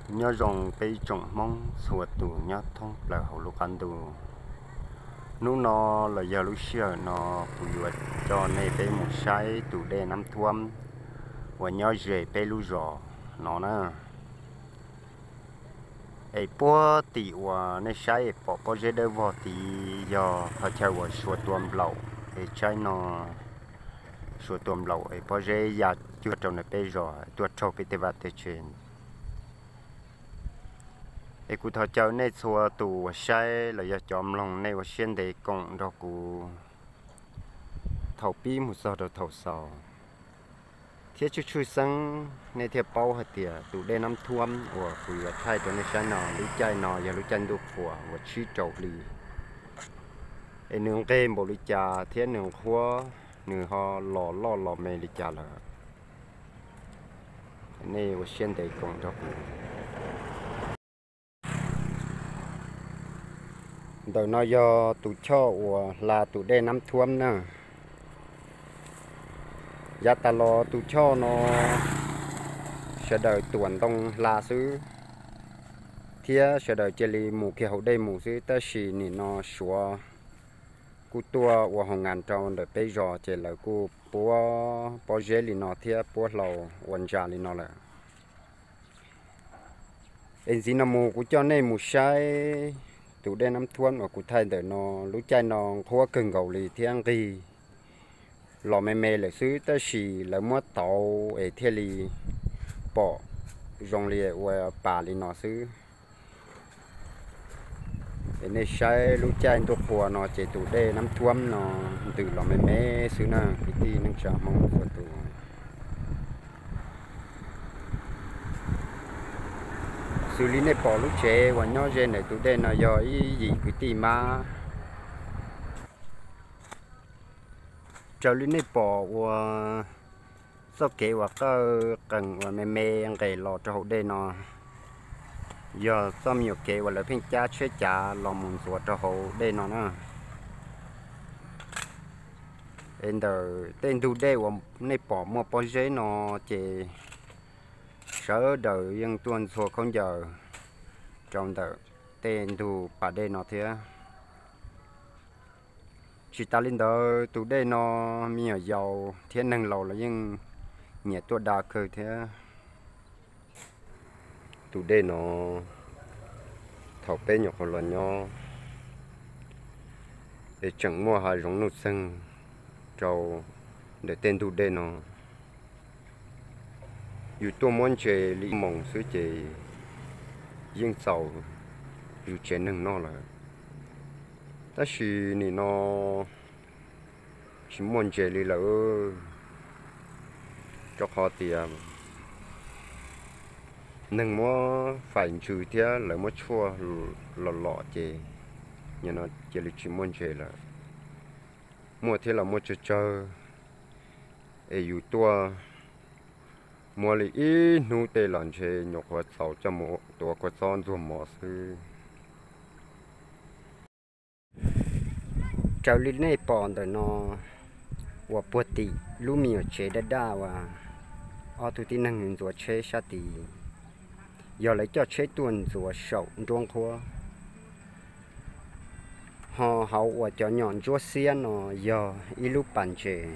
Nyob zoo peb ib tsoom Hmoob txhua tus nyob thoob plaws hauv lub qab ntuj. Hnub no los yog lub sij hawm no kuv yuav coj nej peb mus saib tus dej Nab Thuab uas nyob ze peb lub zos no na. Es puag tim uas nej saib pom pob zeb dawb vog tid yog qhov chaw uas Suav tua nplaum, es tsaib no Suav tua nplaum es pob zeb ya cuag rau ntawm peb zos tuaj raug peb tej vaj tej tsev. Es kuv thov caw nej txhua tus uas saib los yog cov mloog nej ua siab ntev koom nrog kuv thaum pib mus txog rau thaum xaus, thiab tshwj tshwj xeeb nej thiaj paub hais tias tus dej Nab Thuab uas kuv yuav thaij rau nej saib no lub caij no yog lub caij ntuj qhua uas tsib rau hli. Es nws nqeg npaum li cas thiab nws nqhuab, nws ho los loj los me li cas lawm. Nej ua siab ntev koom nrog kuv. Ntawm no yog tus choj uas hla tus dej Nab Thuab na. Yav tas los tus choj no sawv daws tuam ntoo hla xwb, thiab sawv daws cia li mus kiag hauv dej mus xwb, tab sis nim no Suav kuj tuaj ua hoo nas rau ntawm peb zos ces lawv kuj puab pob zeb li no thiab puab hlau ua ntsa li no lawm. Es ntxiv no mus kuv coj nej mus saib tus dej Nab Thuab uas kuv thaij ntawm no, lub caij no nqhuab kawg nkaus li thiab nqig los me me lawm xwb, tab sis lawv muab tauv es thiaj li pom zoo li ua pas li no xwb. Es nej saib lub caij ntuj qhua no ces tus dej Nab Thuab no ntws los me me xwb na kwv tij neej tsa Hmoob txhua tus. Xws li nej pom lub tsev uas nyob ze ntawm tus dej no yog ib yim kwv tij mab. Raws li nej pom ua txoj kev uas qawj qees uas me me nqes los rau hauv dej no, yog txoj me nyuam kev uas lawv pheej cab tsheb cav los mus ntxuav rau hauv dej no na. Es ntawm tej ntug dej uas nej pom muaj pob zeb no ces sawv daws yeej tuaj ntxhua khaub ncaws rau ntawm tej ntug pas dej no thiab. Tsis tas li ntawd, tus dej no me nyuam yaus thiab neeg laus los yeej nyiam tuaj da kawg thiab. Tus dej no thaum peb nyuam qhuav los nyob es tseem muaj hav zoov nuj txeeg rau ntawm tej ntug dej no. Yus tuaj muab ntses li ib moos xwb ces yeej txaus yus tsev neeg noj lawm. Tab sis nim no tsis muaj ntses li lawm, rau qhov tias neeg muab faim ntsws thiab lawv muab tshuaj los lom ces nim no cia li tsis muaj ntses lawm. Muaj thiab los muaj tsawg tsawg, es yus tuaj muab li ib hnub tej los ntshe nyuam qhuav txaus coj mus tuav kua txob ntxuag mov xwb. Raws li nej pom ntawm no uas puag tim lub me nyuam tsev daj daj uas ob tug tib neeg ntxuav tsheb sab tid, yog lawv coj tsheb tuaj ntxuav saum nruab nqhuab. Ho hauv uas cov nyom ntsuab xiab no yog ib lub pas ntses.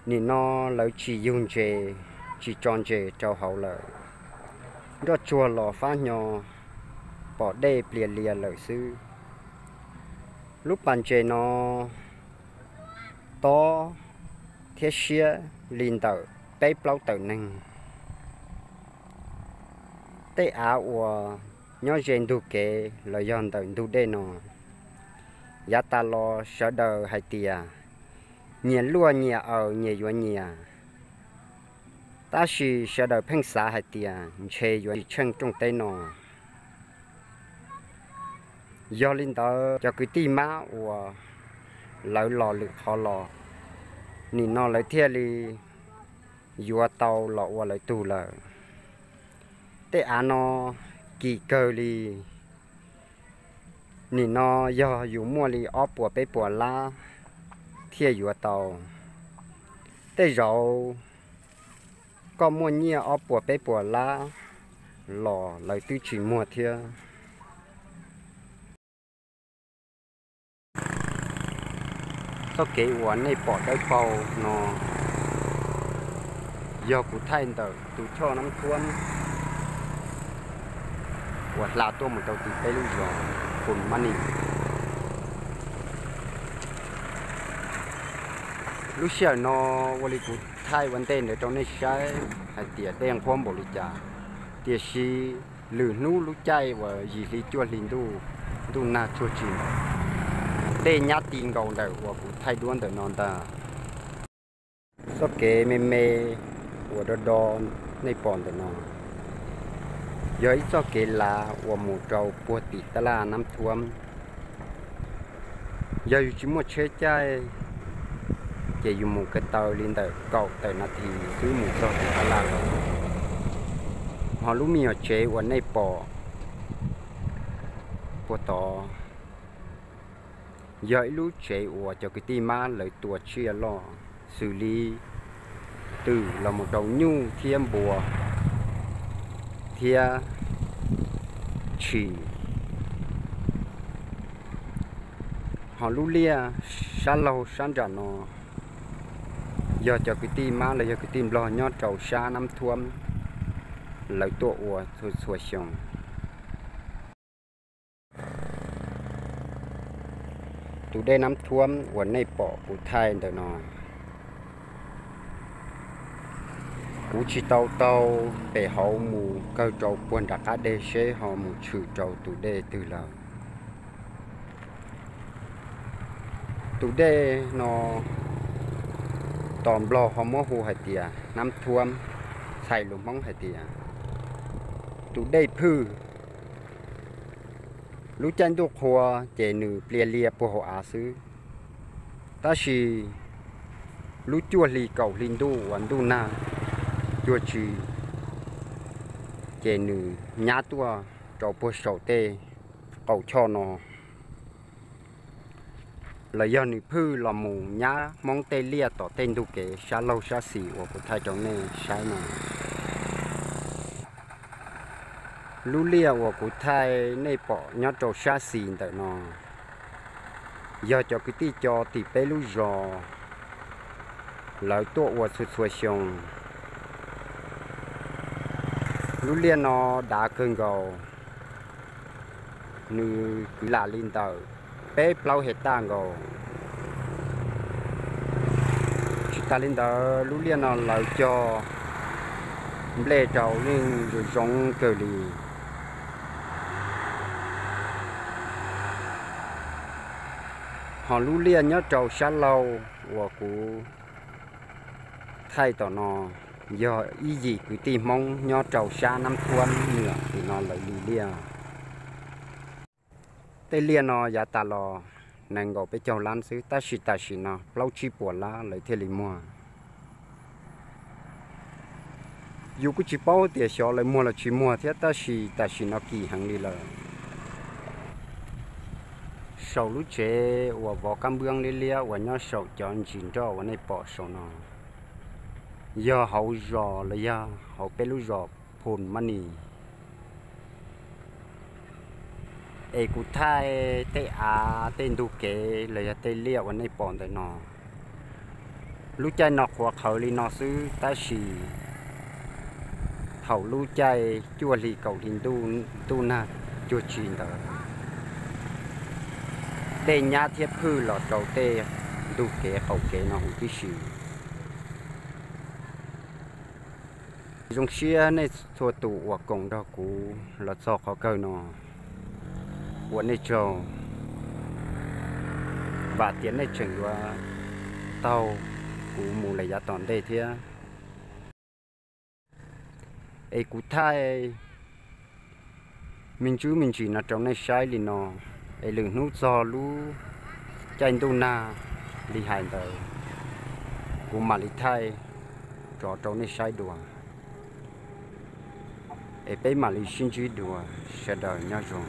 Nim no lawv tsis yug ntses, tsis tso ntses rau hauv lawm. Nroj tsuag los fab hnyo, pom dej plias lias lawm xwb. Lub pas ntses no tob thiab siab li ntawm peb plaub tawm neeg. Tej av uas nyob ze ntug kev los yog ntawm ntug dej no, yav tas los sawv daws hais tias nyias luaj nyias aws nyias yuav nyias, tab sis sawv daws pheej xav hais tias ntshe yuav tsis tsheej rooj teb no. Yog li ntawd cov kwv tij mab uas lawv los lwm qhov los, nim no lawv thiaj li yuav tau los ua lawv tug lawm. Tej av no kim kawg li, nim no yog yus muaj li ob puas peb puas lab thiaj yuav tau. Tej zaum koj muaj nyiaj ob puas peb puas lab, los lawv twb tsis muag thiab. Txoj kev uas nej pom dawb paug no yog kuv thaij ntawm tus choj Nab Thuab uas hla tuaj mus rau tim peb lub zos Phu Mab Nis. Lub sij hawm no ua li kuv thaij ua ntej ntawd rau nej saib hais tias dej nqhuab npaum li cas, tiam sis lwm hnub lub caij uas yim hli cuaj hli ntuj, ntuj nag tsuag tsi ntawd, dej nyab ti nkaus ntawm uas kuv thaij duab ntawm no ntag. Txoj kev me me uas do do nej pom ntawm no yog ib txoj kev lav uas mus rau puag tim tab laj Nab Thuab. Yog yus tsis muaj tsheb caij ces yus mus ko taw li ntawm kaum tawm nas this xwb mus txog tim tab laj lawm. Ho lub me nyuam tsev uas nej pom puag tod yog ib lub tsev uas cov kwv tij Mab lawv tua tsiaj loj, xws li twm los mus rau nyuj thiab npua thiab tshis. Ho lub liaj sab laug sab nram no yog cov kwv tij Mab los yog kwv tij Nplog nyob rau sab Nab Thuab lawv tuaj ua txhua txhua xyoo. Tus dej Nab Thuab uas nej pom kuv thaij ntawm no, kuv tsis tau taug pem hauv mus kawg rau puag nram qab deg seb ho mus tshwm rau tus dej twg lawm. Tus dej no tos Nplog ho muab hu hais tias Nab Thuab, txhais lus Hmoob hais tias tus dej phwj. Lub caij ntuj qhua ces nws plias lias puag hauv av xwb, tab sis lub cuaj hli kaum hli ntuj uas ntuj nag cuag tsi ces nws nyab tuaj rau puag saum tej qaum choj no, los yog nws phwj los mus nyab Hmoob tej liaj tom tej ntug kev sab laug sab xis uas kuv thaij rau nej saib no. Lub liaj uas kuv thaij nej pom nyob rau sab xis ntawm no yog cov kwv tij co tim peb lub zos lawv tuaj ua txhua txhua xyoo. Lub liaj no dav kawg nkaus, nws kwv lam li ntawm peb plaub hej taj nkaus. Tsis tas li ntawd lub liaj no lawv cog nplej rau yeej zoo zoo kawg li. Ho lub liaj nyob rau sab laug uas kuv thaij tom no yog ib yim kwv tij Hmoob nyob rau sab Nab Thuab Nyuam tim no lawv li liaj. Tej liaj no yav tas los nees nkaum peb caug lab xwb, tab sis tam sim no plaub tsib puas lab lawv thiaj li muag. Yus kuj tsis paub tias xyov lawv muag los tsis muag thiab, tab sis tam sim no kim heev li lawm. Saum lub tsev uas vov kab npwab liab liab uas nyob saum cov ntsis nroj uas nej pom saum no, yog hauv zos los yog hauv peb lub zos Phu Mab Nis. Es kuv thaij tej av tej ntug kev los yog tej liaj uas nej pom ntawm no. Lub caij no qhuav qhawv li no xwb, tab sis thaum lub caij cuaj hli kaum hli ntuj, ntuj nag cuag tsi ntawd, dej nyab thiab phwj los rau tej ntug kev qaum kev no huv tib si. Zoo siab nej txhua tus uas koom nrog kuv los txog qhov kawg no, ua nej tsaug. Vam tias nej tseem yuav taug kuv mus lawm yav tom ntej thiab. Es kuv thaij me ntsis me ntsis no rau nej saib li no, es lwm hnub txog lub caij ntuj nag li hais ntawd, kuv mam li thaij tso rau nej saib dua. Es peb mam li sib ntsib dua, sawv daws nyob zoo.